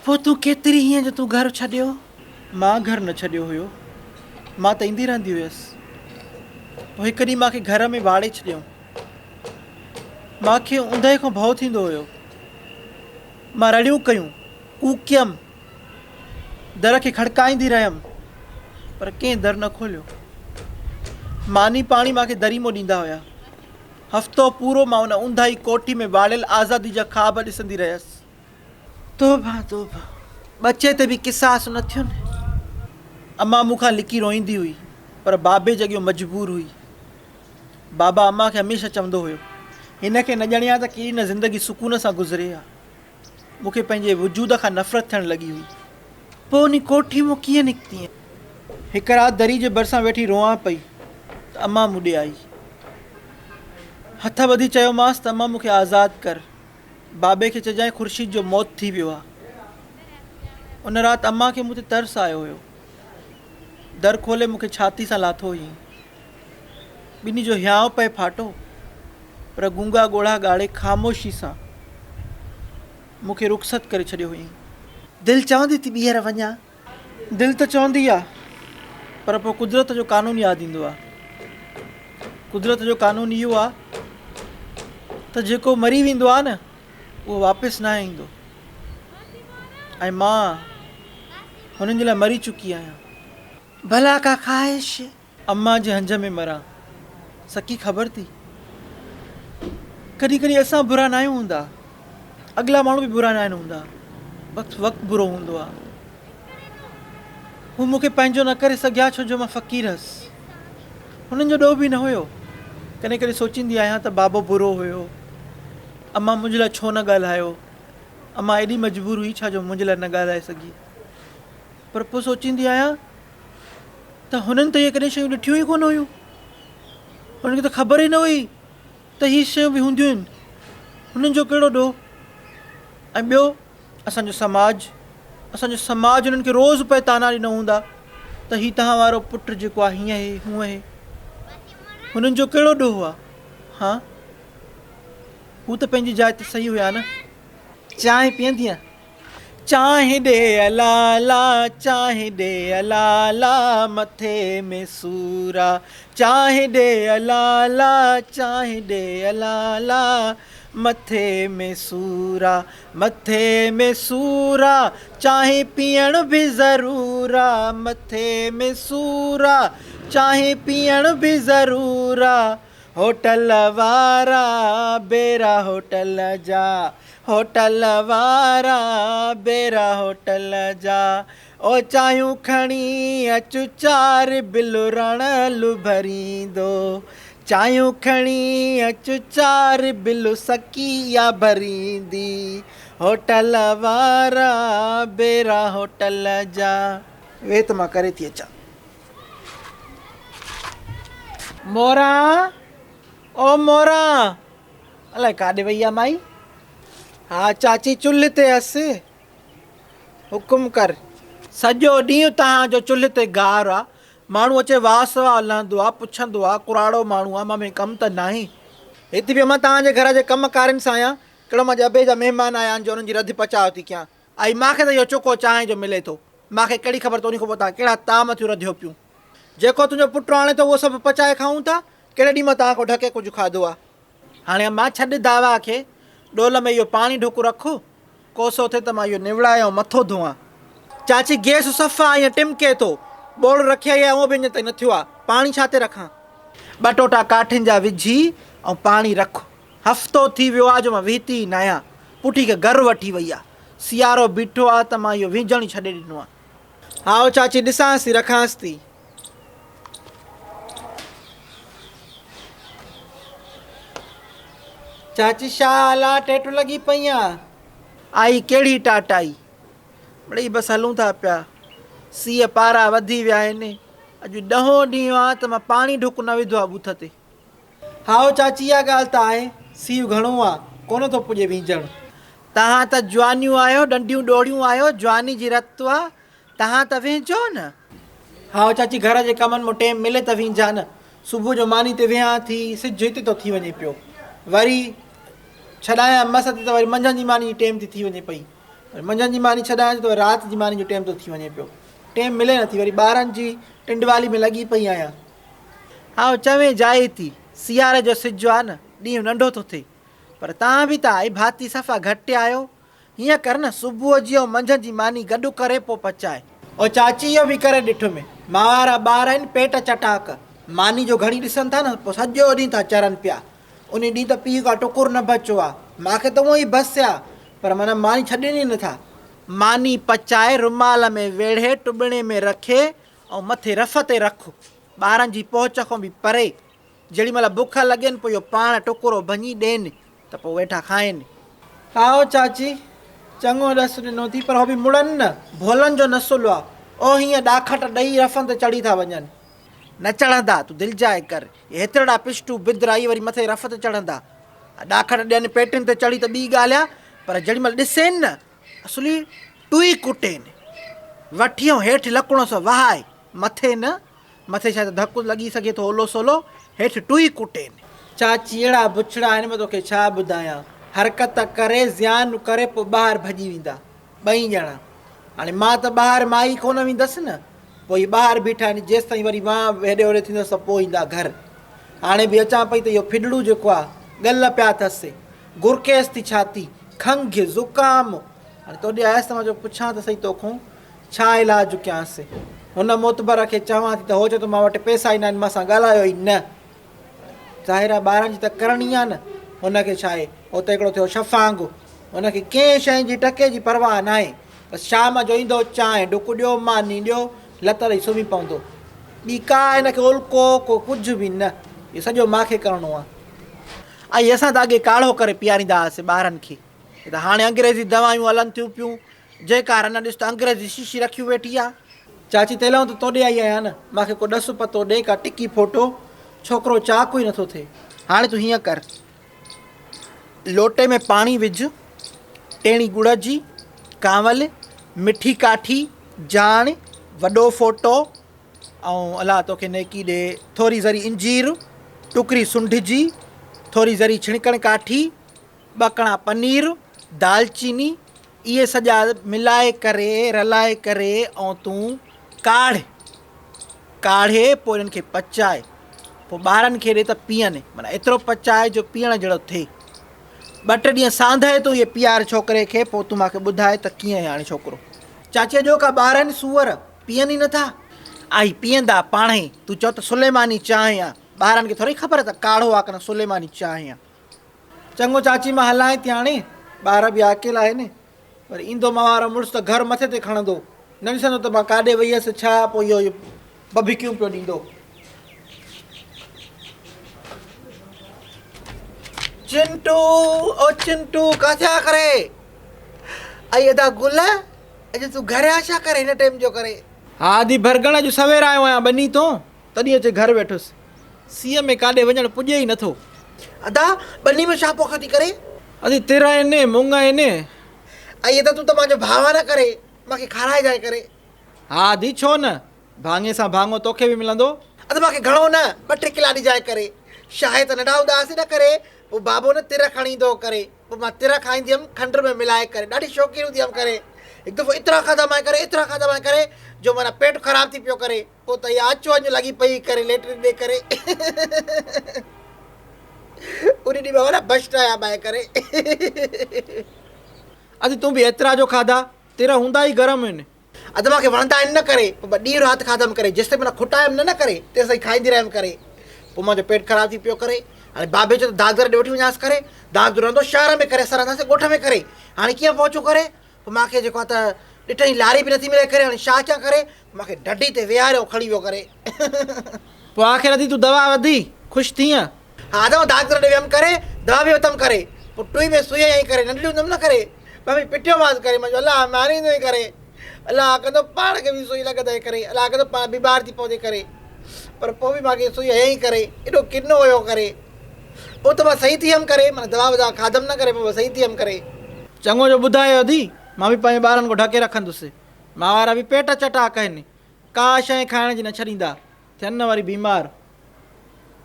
پوء تون ڪيتري هئين جو تون گهر ڇڏيو؟ مان گهر نه ڇڏيو هيو. مان ته ايندي رهندي هيس. پوء هڪ ڏينهن مان کي گهر ۾ واڙي ڇڏيائون. مان کي اوندهه کان ڀؤ ٿيندو هيو. مان رڙيون ڪيون، ڪوڪيم، در کي کڙڪائيندي رهيم، پر ڪنهن در نه کوليو. ماني پاڻي مان کي دري مون ڏيندا هيا. هفتو پورو مان ان اونداهي ڪوٺي ۾ واڙيل آزادي جا خواب ڏسندي رهيس. توبه توبه، ٻچي تي به قصاص نه ٿيو نه. امان مون کان لڪي روئيندي هئي، پر بابي جي اڳيون مجبور هئي. بابا امان کي هميشه چوندو هيو، هن کي نه ڄڻيان ته ڪيڏي نه زندگي سڪون سان گذري ها. مون کي پنهنجي وجود کان نفرت ٿيڻ لڳي هئي. پوء انهي ڪوٺي مون ڪيئن نڪتينء؟ هڪ رات دري جي ڀرسان ويٺي روئان پئي ته امان مون ڏي آئي. هٿ ٻڌي چيومانس ته امان مون کي آزاد ڪر. بابي کي چئجانء خورشيد جو موت ٿي ويو آ. ان رات امان کي مون تي ترس آيو هيو. در کولي مون کي ڇاتي سان لاٿو هيائين. ٻنهي جو هيانء پئي ڦاٽو، پر گونگا ڳوڙها ڳاڙي خاموشي سان مون کي رخصت ڪري ڇڏيو هيائين. دل چوندي ٿي ٻيهر وڃان. دل ته چوندي آ، پر پوء قدرت جو قانون ياد ايندو آ. قدرت جو قانون اهو آ ته جيڪو مري ويندو آ نه، اهو واپس ناهي ايندو ۽ مان هنن جي لاء مري چڪي آهيان. ڀلا ڪا خواهش؟ امان جي هنج ۾ مران. سڪي خبر ٿي. ڪڏهن ڪڏهن اسان برا ناهيون هوندا. اڳلا ماڻهو به برا ناهن هوندا. بس وقت برو هوندو آ. هو مون کي پنهنجو نه ڪري سگهيا ڇو جو مان فقير هيس. هنن جو ڏوهه به نه هيو. ڪڏهن ڪڏهن سوچيندي آهيان ته بابو برو هيو. امان منهنجي لاء ڇو نه ڳالهايو. امان ايڏي مجبور هئي ڇا جو منهنجي لاء نه ڳالهائي سگهي. پر پوء سوچيندي آهيان ته هنن ته اهي ڪڏهن شيون ڏٺيون ئي ڪونه هيون. هنن کي ته خبر ئي نه هئي ته هي شيون به هونديون آهن. هنن جو ڪهڙو ڏوهه؟ ۽ ٻيو اسان جو سماج، اسان جو سماج هنن کي روز پئي طعنا ڏنو هوندا ته هي توهان وارو پٽ جيڪو آهي هيئن آهي هونئن آهي. هنن جو ڪهڙو ڏوهه آهي؟ ها هو ته پنهنجي جاء تي صحيح هيا نه. چانهه پيئندينء؟ چانهه ڏي الالا چانهه ڏي الالا مٿي ۾ سور آ چانهه ڏي الالا چانهه ڏي الالا مٿي ۾ سور آ مٿي ۾ سور آ چانهه پيئڻ به ضرور آ مٿي ۾ سور آ چانهه پيئڻ به ضرور آ هوٽل وارا بيرا هوٽل جا هوٽل وارا بيرا هوٽل جا او چانهيون کڻي اچ چار بل رڻل ڀريندو چانهيون کڻي اچ چار بل سڪيا ڀريندي هوٽل وارا بيرا هوٽل جا. ويهه ته مان ڪري ٿي اچان. موران او موران الائي ڪاڏي وئي آ مائي. ها چاچي چلهه تي هس حڪم ڪر. سڄو ڏينهن توهان جو چلهه تي گار آ. ماڻهو اچي واس وا لهندو آ پڇندو آ ڪراڙو ماڻهو آ مان ۾ ڪم ته ناهي. هت به مان توهان جي گهر جي ڪم ڪارين سان آهيان. ڪهڙو مان ڄڀي جا مهمان آيا آهن جو انهن جي رڌ پچاء ٿي ڪيان. ۽ مان کي ته اهو چوکو چانهه جو ملي ٿو. مان کي ڪهڙي خبر ته انهي کان پوء توهان ڪهڙا طعام ٿيون رڌيو پيون. جيڪو تنهنجو پٽ آڻي ٿو اهو سڀ پچائي کائون ٿا. ڪهڙي ڏينهن مان توهان کان ڍڪي ڪجهه کاڌو آ. هاڻي امان ڇڏ دعويٰ کي، ڏول ۾ اهو پاڻي ڍڪ رک، ڪوسو ٿئي ته مان اهو نوڙائي ۽ مٿو ڌوئان. چاچي گيس صفا ائين ٽمڪي ٿو. ٻوڙ رکيائي آهي اهو به اڃا تائين نه ٿيو آ. پاڻي ڇا تي رکان؟ ٻه ٽوٽا ڪاٺين جا وجهي ۽ پاڻي رک. هفتو ٿي ويو آ جو مان ويهتي ئي ناهيان. پٺي کي گهر وٺي وئي آ. سيارو بيٺو آ ته مان اهو وينجهڻ ئي ڇڏي ڏنو آ. هائو چاچي ڏسانس ٿي رکانس ٿي. چاچي شا حال آ ٽيٽ لڳي پئي آ. آئي ڪهڙي ٽاٽائي. مڙئي بس هلون ٿا پيا. سيء پارا وڌي ويا آهن. اڄ ڏهون ڏينهن آ ته مان پاڻي ڍڪ نه وڌو آ ٻوٿ تي. هائو چاچي اها ڳالهه ته آهي، سيء گهڻو آ، ڪونه ٿو پڄي وينجهڻ. توهان ته جوانيون آهيو، ڏنڊيون ڏوڙيون آهيو، جواني جي رت آ، توهان ته وينجهو نه. هائو چاچي گهر جي ڪمن مان ٽيم ملي ته وينجهان نه. صبح جو ماني تي ويهان ٿي، سج هتي ٿو ٿي وڃي پيو. وري ڇڏايان مس ٿي ته وري منجهند جي ماني جي ٽيم ٿي ٿي وڃي پئي. وري منجهند جي ماني ڇڏايان ٿي ته وري رات جي ماني جو ٽيم ٿو ٿي وڃي پيو. ٽيم ملي نٿي وري ٻارن جي ٽنڊوالي ۾ لڳي پئي آهيان. هائو چوين جائي ٿي. سياري جو سج آ نه، ڏينهن ننڍو ٿو ٿئي. پر تان به ته آئي ڀاتي صفا گهٽ آهيو. هيئن ڪر نه صبح جي ۽ منجهند جي ماني گڏ ڪري پوء پچاء. او چاچي اهو به ڪري ڏٺم. مان وارا ٻار آهن پيٽ چٽاڪ. ماني جو گهڻي ڏسن ٿا نه پوء سڄو ڏينهن ٿا چرن پيا. انهي ڏينهن ته پيء کان ٽڪر نه بچو آ. مان کي ته اونئن ئي بس آ. پر معنيٰ ماني ڇڏين ئي نٿا. ماني پچائي رومال ۾ ويڙهي ٽٻڻي ۾ رکي ۽ مٿي رف تي رک. ٻارن جي پهچ کان به پري. جهڙي مهل بک لڳين پوء اهو پاڻ ٽڪرو ڀڃي ڏين ته پوء ويٺا کائين. هائو چاچي، چڱو ڏس ڏنو ٿي پر هو به مڙن نه، ڀولن جو نسل آ، او هيئن ڏاکٽ ڏئي رفن تي چڙهي ٿا وڃن. نه چڙهندا، تون دلجاء ڪر، اهي هيترڙا پشٽو بدرا اهي وري مٿي رف تي چڙهندا. ڏاکٽ ڏين پيٽين تي چڙهي ته ٻي ڳالهه آ، پر جهڙي مهل ڏسين نه، اصلي ٽوئي ڪٽين. وٺي ۽ هيٺ لڪڻو سو وهائي، مٿي نه. مٿي شايد ڌڪ لڳي سگهي ٿو اولو سولو، هيٺ ٽوئي ڪٽين. چاچي اهڙا بڇڙا آهن مان توکي ڇا ٻڌايان. حرڪت ڪري، زيان ڪري پوء ٻاهر ڀڄي ويندا ٻئي ڄڻا. هاڻي مان ته ٻاهر مائي ڪونه ويندس نه. پوء اهي ٻاهر بيٺا آهن جيستائين وري مان هيڏي هوڏي ٿيندس ته پوء ايندا گهر. هاڻي به اچان پئي ته اهو ڦڏڙو جيڪو آ، ڳل پيا اٿس. گرڪيس ٿي ڇاتي، کنگهه، زڪام. هاڻي توڏي آيس ته مان چيو پڇان ته سهي توکون. ڇا علاج ڪيانس؟ هن معتبر کي چوان ٿي ته هو چئي ٿو مان وٽ پئسا ئي ناهن مان سان ڳالهايو ئي نه. ظاهر آهي ٻارن جي ته ڪرڻي آهي نه. هن کي ڇا آهي؟ هو ته هڪڙو ٿيو شفانگ. هن کي ڪنهن شيء جي ٽڪي جي پرواهه ناهي. بس شام جو ايندو چانهه ڍڪ ڏيو، ماني ڏيو، لت ڏئي سمهي پوندو. ٻي ڪا هن کي الڪو ڪو ڪجهه به نه. اهو سڄو مان کي ڪرڻو آهي. ۽ اسان ته اڳي ڪاڙهو ڪري پياريندا هئاسين ٻارن کي. هي ته هاڻي انگريزي دوائيون هلن ٿيون پيون. جيڪا رن ڏس ته انگريزي شيشي رکيون ويٺي آ. چاچي تيلئون ته توڏي آئي آهيان نه، مان کي ڪو ڏس پتو ڏي، ڪا ٽڪي ڦوٽو، ڇوڪرو چاڪ ئي نٿو ٿئي. هاڻي تون هيئن ڪر، لوٽي ۾ پاڻي وجهه، ٽيڻي ڳڙ جي، ڪانول، مٺي ڪاٺي، جاڻ، وڏو ڦوٽو ۽ الله توکي نيڪي ڏي، ٿوري ذري انجير، ٽڪري سنڍ جي، ٿوري ذري ڇڻڪڻ ڪاٺي، ٻه ڪڻا پنير، دالچيني، اهي سڄا ملائي ڪري رلائي ڪري ۽ تون ڪاڙهه، ڪاڙهي پوء انهن کي پچاء، پوء ٻارن کي ڏي ته پيئن، معنيٰ ايترو پچاء جو پيئڻ جهڙو ٿئي. ٻه ٽي ڏينهن ساندهه تون اهي پيار ڇوڪري کي، پوء تون مان کي ٻڌاء ته ڪيئن آهي هاڻي ڇوڪرو. چاچي اڄوڪا ٻار آهن سوئر، پيئن ئي نٿا. آهي پيئندا پاڻهي، تون چئو ته سليماني چانهه آ، ٻارن کي ٿورئي خبر ته ڪاڙهو آ ڪنه سليماني چانهه آ. چڱو چاچي مان هلانء ٿي هاڻي، ٻار به عاقل آهن، وري ايندو مان وارو مڙس ته گهر مٿي تي کڻندو، نه ڏسندو ته مان ڪاڏي وئي هيس ڇا، پوء اهو ڀڀڪيون پيو ڏيندو. چنٽو او چنٽو ڪاٿي آ ڪري؟ ائي ادا گل اڄ تون گهر آ ڇا ڪري هن ٽيم جو ڪري؟ ها ادي ڀرڳڻ اڄ سوير آيو آهيان ٻني تون. تڏهن اچي گهر ويٺس. سيء ۾ ڪاڏي وڃڻ پڄي ئي نٿو. ادا، ٻني ۾ ڇا پوک ٿي ڪرين؟ ادي، تر آهن، مڱ آهن. ائي ادا، تون ته مانجو ڀاء آهين نه ڪري، مان کي کارائجانء ڪري. ها ادي، ڇو نه؟ ڀاڱي سان ڀاڱو توکي به ملندو. ادا، مان کي گهڻو نه، ٻه ٽي ڪلا ڏجانء ڪري. شاهي ته ننڍا هوندا هئاسين نه ڪري، پوء بابو نه تر کڻي ايندو هو ڪري. پوء مان تر کائيندي هيم کنڊ ۾ ملائي ڪري ڏاڍي شوقين هوندي هيم ڪري. هڪ دفعو ايترا کاڌا مان ڪري، ايترا کاڌا مان ڪري، جو معنيٰ پيٽ خراب ٿي پيو ڪري. پوء ته اها اچ وڃ لڳي پئي ڪري ليٽرين ڏي ڪري ان ڏينهن مان وڏا بشٽ آيا ٻائي ڪري. ادي تون به ايترا جو کاڌا، تر هوندا ئي گرم آهن. اد مان کي وڻندا آهن نه ڪري پوء مان ڏينهن رات کاڌم ڪري جيستائين معنيٰ کٽايم نه نه ڪري تيستائين کائيندي رهيم ڪري پوء منهنجو پيٽ خراب ٿي پيو ڪري هاڻي بابي چيو ته دادر ڏي وٺي وڃانس ڪري دادر رهندو شهر ۾ ڪري اسان رهنداسين ڳوٺ ۾ ڪري هاڻي ڪيئن پهچون ڪري پوء مان کي جيڪو آ ته ڏٺائين لاري به نٿي ملي ڪري هاڻي ڇا ڪيان ڪري مان کي ڍڍي تي ويهاريو کڻي ويو ڪري. پوء آخر ادي تون دوا وڌي خوش ٿينء؟ ها ادا مان داڪتر ڏي ويم ڪري دوا به وتم ڪري پوء ٽوئي ۾ سوئي هنئي ڪري ننڍڙي هوندم نه ڪري مان به پٽيومانس ڪري مان چيو الله ماريندوئي ڪري الله ڪندو پاڻ کي به سوئي لڳندئي ڪري الله ڪندو پاڻ بيمار ٿي پوندي ڪري پر پوء به مان کي سوئي هنئي ڪري ايڏو ڪنو هيو ڪري پوء ته مان صحيح ٿي ويم ڪري معنيٰ دوا ودوا کاڌم نه ڪري پوء مان صحيح ٿي ويم ڪري. چڱو جو ٻڌايو ادي، مان به پنهنجي ٻارن کان ڍڪي رکندس. مان وارا به پيٽ چٽا ڪهن، ڪا شيء کائڻ جي نه ڇڏيندا، ٿين نه وري بيمار.